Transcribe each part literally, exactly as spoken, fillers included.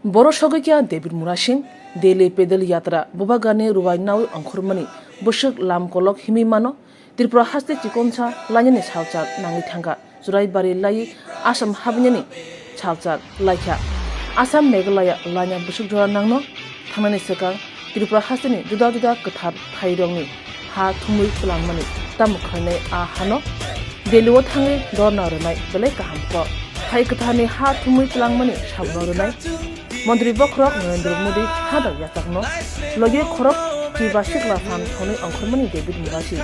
Boro sogwi kha David Murasing, Delhi Pedal Yatra, Bubagrani rwai naui ongkhormani bwswk lam kolok himwi mano, Tripura haste chikonsa lainani salchar nangwi thangkha, Churaibari lai Assam habinani salchar laikha. Assam Meghalaya laina bwswk jora nangno thangnani swkang Tripura hasteni juda juda kwthar thairokni ha thumwi twlangmani tamo khlainai a hano Delhi o thangwi dorna rwnai belai kaham kok. Hai kwtharni ha thumwi twlangmani sabno rwnai Montri bokhorok Narendra Modi hadar yachakno logi khorok kiba sikla phan thonwi ongkhormani David Murasi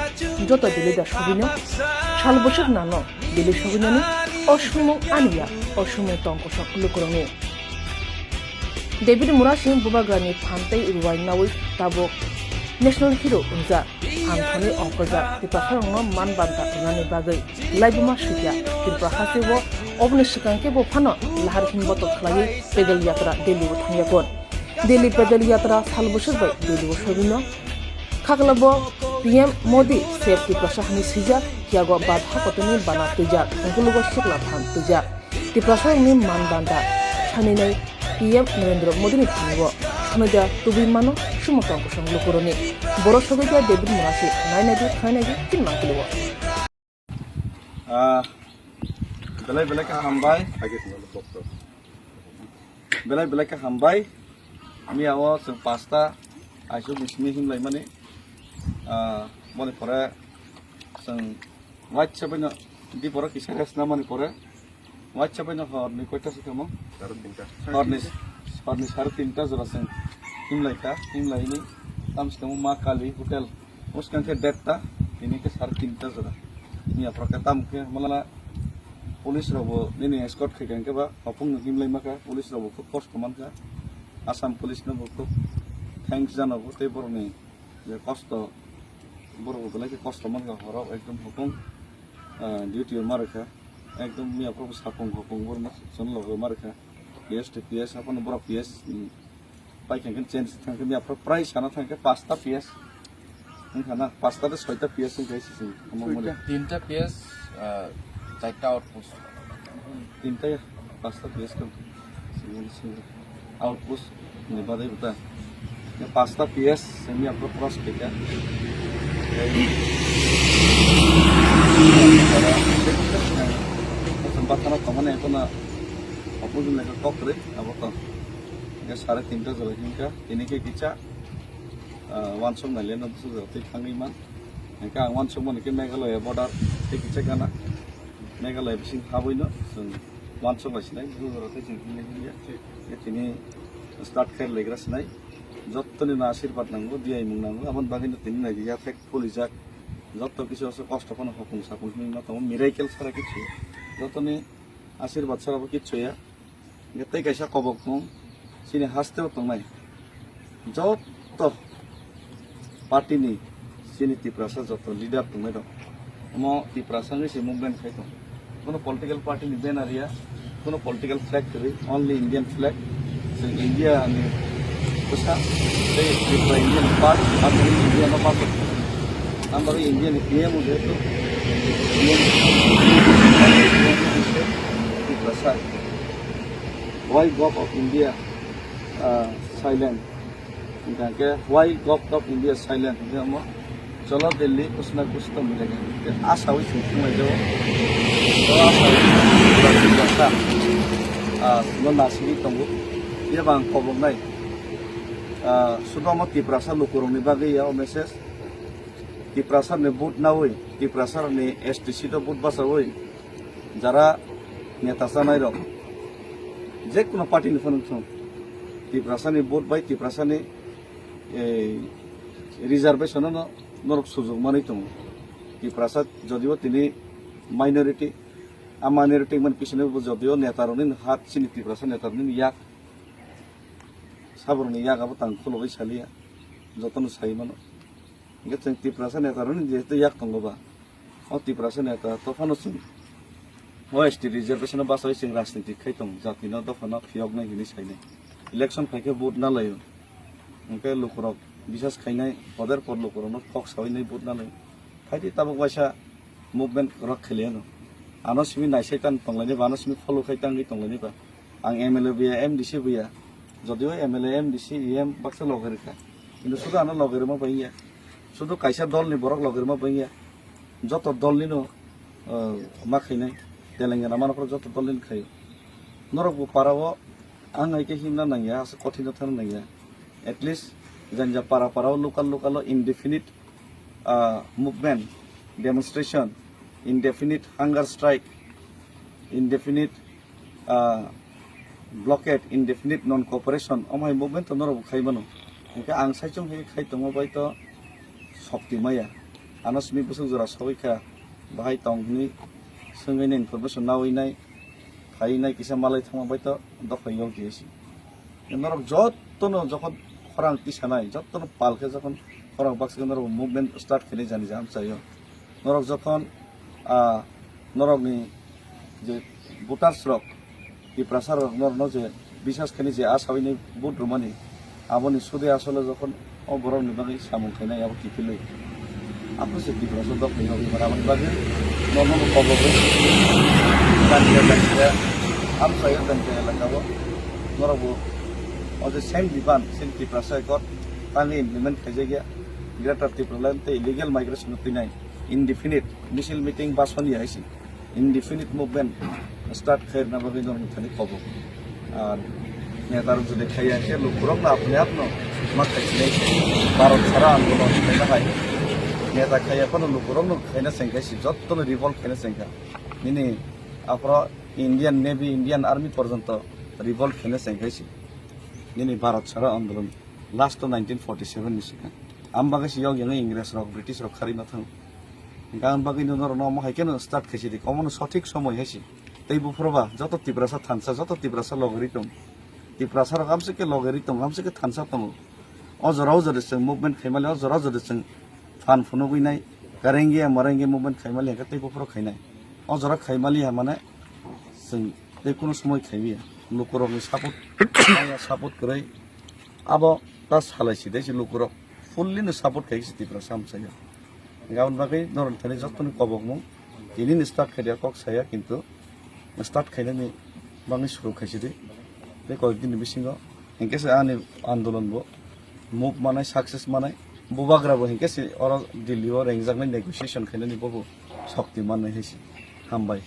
joto Delhi da sogwino sal bwswk nano Delhi sogwinani o sumung aniya o sumung tong kosok lukurokni. David Murasi Bubagrani phan tei rwai naui tabuk National Hero wngjak. Phan thonwi ongkhorjak Tiprasarokno man banta rwnani bagwi laibuma sukya Tripura hasteo oboni swkang khe bo phano lahar himbotok khlaiwi pedal yatra Delhi o thangyakon. Delhi pedal yatra sal bwswk bai Delhi o sogwino. Khakla bo P M Modi Save Tiprasa hwnwi swijak, yago badha kotorni bana twijak, bulugo sikla phan twijak. Tiprasarokni man banta saninai P M Narendra Modini thani o sanida tubui mano sumotong kosong lukurokni. Boro sogwi kha David Murasi, nainai di, khwnainai di, chini mangpili o. Ah, belai belai kha hambai. Belai belai kha hambai. Miya o chwng pasta aisuk ni simi himlai mani. Ah, boni pore chwng waitsa baino di pore kisa rest na mani pore waitsa baino hor ni koita se kamo? Sare tinta. Hor ni, hor ni sare tinta jora chwng himlai kha, himlai ni tam se kamo Ma Kali Hotel. Muskang khe dead ta, tini khe sare tinta jora. Miya pore khe tam khe mala police rok bo nini escort khai kha, hwnkhe ba hopung no himlai ma kha, police rok bo khub kosto man kha. Assam police no bo khub thanks jana bo tei borok ni je kosto, borok bo belai khe kosto man kha, horo ekdom hopung, ah, duty o ma rwkha, ekdom miya pore bo sapung hopung borok no chwng logo ma rwkha, P S to P S, haphano borok P S, mm, Pai khe change thang khe miya pore prai sana thang khe pasta P S. Wngkha na pasta de soita P S wngkha sisi. Tinta P S, ah, charta outpost. Tinta ya pasta P S kang. Sini sini outpost ni badai buta. Ya pasta P S sini apa cross kita. Tempat kana tongan itu na apa guna kok re apa tong. Ya sare tinta jora hingka. Tini khe kisa, ah, wansuk naile no bwsajora tei thangwi man. Hingke ang wansuk mani khe Meghalaya border tei kisa gana. Meghalaya bising habwi no chwng wansuk lai sinai bwsajora tei chwng himlai himya. Khe tini start khe legra sinai. Jottoni no asirbat nango, diyaimung nango. Aboni bagwi no tini nai ya thek pulijak. Jotto kisu aswk kosto phano hopung sapung himwi ma tongo. Miracle sara kichu. Jottoni asirbat sara bo kichu ya. Hingke tei kaisa kobokmung chini hasteo tongnai joto party ni chini Tiprasa joto leader tongnai rok. Omo Tiprasa wngwi se movement khai tong. Kono political party ni banner ya, kono political flag kwrwi, only Indian flag. Chwng India ni bwsa tei Tripura India ni part, Assam India no part. Ang bagwi India ni P M o jehetu Indian Tiprasa. Why Govt of India, ah, silent? Hingkha khe, why Govt of India silent? Hingkhe omo, cholo Delhi, kuch na kuch to milega. Hingkhe asawi chwng thumlaijao. O asawi chwng thumlaijao. Ah, no nasigwi tongo. Phiya ba ang koboknai. Ah, sudo omo Tiprasa lukurokni bagwi ya o message. Tiprasa ni vote nawi, Tiprasa ni S T C to vote bachawi. Jara neta chanai rok, je kono party ni phano wngthung, Tiprasa ni vote bai Tiprasa ni, eh, reservation no norok sujok manwi tongo. Tiprasa jodio tini minority, a minority man pisini bo jodio neta rokni hat chini Tiprasa neta rokni yak saborokni yak abo tang khulogwi saliya, jotono sai mano. Hingke chwng Tiprasa neta rokni jehetu yak tongo ba, o Tiprasa neta to phano chwng o S T reservation o bachawi chwng rajniti khai tong, jati no dopha no phiyok nai hinwi sai nai. Election phai khe vote na laio. Hingke lukurok bisas khainai, poder por lukurok no kok sawi nai vote na laio. Phaidi tabuk waisa movement rok khailai ano. Ano simi naisai tan tonglaini ba, ano simi follow khai tangwi tonglaini ba. Ang M L A buya, M D C buya. Jodio M L A, M D C, E M baksa loge rikha. Kintu sudu ano loge rima baiya. Sudu kaisa dol ni borok loge rima baiya. Joto dol nino, uh, ma khainai. Telengana mano joto dol nino khaio. Norok bo para o ang hai khe himna nangya, asa kothin thangna nangya. At least janja para para o local local o indefinite, uh, movement, demonstration, indefinite hunger strike, indefinite, ah, blockade, indefinite non-cooperation, omo hai movement to norok bo khai mano. Hingke ang saichung hai khai tongma bai to sokti maya. Ano simi bwswk jora sogwi kha, bahai tong hwnwi swngwi nai information nawi nai, khai nai kisa malai thangma bai to dophai yong khe si. Norok jottono jokhon khorang tisanai, jottono pal khe jokhon khorang baksa khe norok movement start khainai jani jaham chaio. Norok jokhon, ah, norokni je voters rok, Tiprasa rok norokno je bisas khainai je a sawi nai vote rwmani, aboni sude asole jokhon o borokni bagwi samung khainai abo kiphilwi. Aphuru se Tiprasa dok khainai aboni bagwi norokno bo kobogwi jani jaham chaio jani jaham chaio jani jaham elaka o norok bo o je same demand same Tiprasa Accord tangwi implement khaijakya. Greater Tipraland tei illegal migration no twinai indefinite misil meeting basoni hai se indefinite movement start khairna bagwi norok thani kobok. Ar neta rok jodi khaiya khe lukurok no apni apno ma khai sinai se Bharat sara andolon khaina hai neta khaiya phano lukurok no khaina sengkhai se jotto no revolt khaina sengkha. Nini aphro Indian Navy, Indian Army porjonto revolt khaina sengkhai se nini Bharat sara andolon. Last to nineteen forty seven ni swkang. Ang bagwi se yok yang Ingres rok, British rok kharwi ma thang. Hingke ang bagwi no norok no omo hai khe no start khaisi di. Omo no sothik somoi hai se. Tei buphuru ba joto Tiprasa thansa, joto Tiprasa logori tong. Tiprasa rok amsike logori tong, amsike thansa tongo. O jora o jora chwng movement khaimali, o jora o jora chwng phan phunugwi nai. Karengya marengya movement khaimali hingke tei buphuru khainai. O jora khaimali ha mane chwng tei kunu somoi khaiwi ya. Lukurokni support, support kwrwi. Abo ta salai si dei si lukurok fully no support khai si Tiprasa amchai ya. Gabon bagwi norok thani jottoni kobokmung tini ni start khai dia kok saya kintu start khainani bagwi suru khai si di. Tei koyek din ni bisingo hinkhe se ani andolon bo move manai success manai bubagra bo hinkhe se oro Delhi o rengjaknai negotiation khainani bobo shokti mannai hai si. Hambai.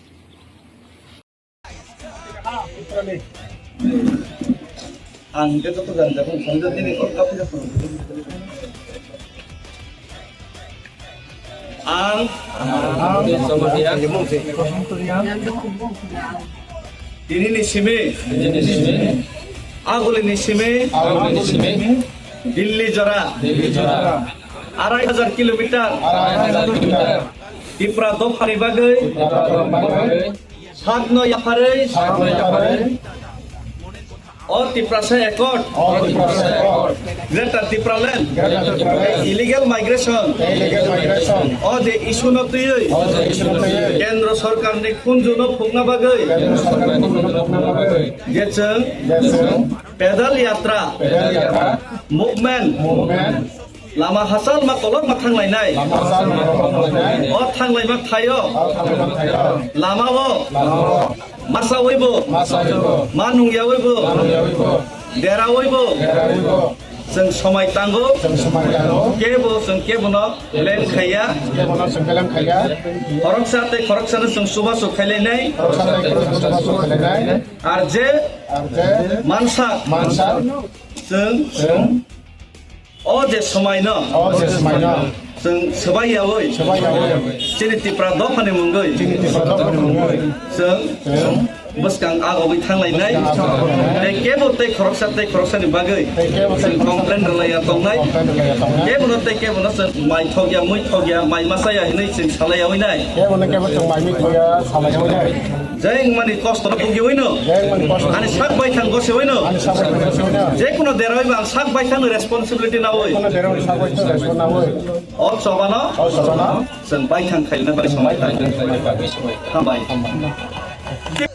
Ang hingke joto jani jani songja nini kok kaphai jak. Ang. Ang. Tini ni simi. Tini ni simi. Aguli ni simi. Aguli ni simi. Delhi jora. Delhi jora. Arai hajar kilometer. Arai hajar kilometer. Tipra dophani bagwi. Tipra dophani bagwi. Sakno yapharwi. Sakno yapharwi. O Tiprasa Accord. O Tiprasa Accord. Greater Tipraland. Greater Tipraland. Illegal migration. Illegal migration. O je issue no twiwi. O je issue no twiwi. Kendra Sarkar ni khunju no phukna bagwi. Kendra Sarkar ni khunju no phukna bagwi. Je chwng. Je chwng. Pedal yatra. Pedal yatra. Movement. Movement. Lama hachal ma kolok ma thanglainai. Lama hachal ma kolok ma thanglainai. O thanglaima thaio. O thanglaima thaio. Lama o. Lama o. Masa waibo. Masa waibo. Ma nungya waibo. Ma nungya waibo. Dera waibo. Dera waibo. Chwng somai tango. Chwng somai tango. Kebo chwng kebo no leng khaiya. Kebo no chwng leng khaiya. Khoroksa tei khoroksa no chwng chubachu khailainai. Khoroksa tei khoroksa no chubachu khailainai. Ar je. Ar je. Mansa. Mansa. Chwng. Chwng. O je somaino. O je somaino. Chwng swbai yaui. Swbai yaui. Chini Tipra dophani mungwi. Chini Tipra dophani mungwi. Chwng. Chwng. Bwskang agogwi thanglainai. Bwskang agogwi thanglainai. Tei kebo tei khoroksa tei khoroksani bagwi. Tei kebo tei chwng khoroksa complain rwlaiya tongnai. Complain rwlaiya tongnai. Kebono tei kebono chwng mai thokya, mui thokya, mai machaya hinwi chwng salaiyaui nai. Kebono kebo chwng mai mui thokya, salaiyaui nai. Jeng mani kosto no bugiwi no. Jeng mani kosto. Ani sak baithang gosewi no. Ani sak baithang gosewi no. Jekuno deroi ba ang sak baithang responsibility nawi. Jekuno deroi sak baithang responsibility nawi. O chobano. O chobano. Chwng baithang khaina bai samai ta. Hambai. Hambai.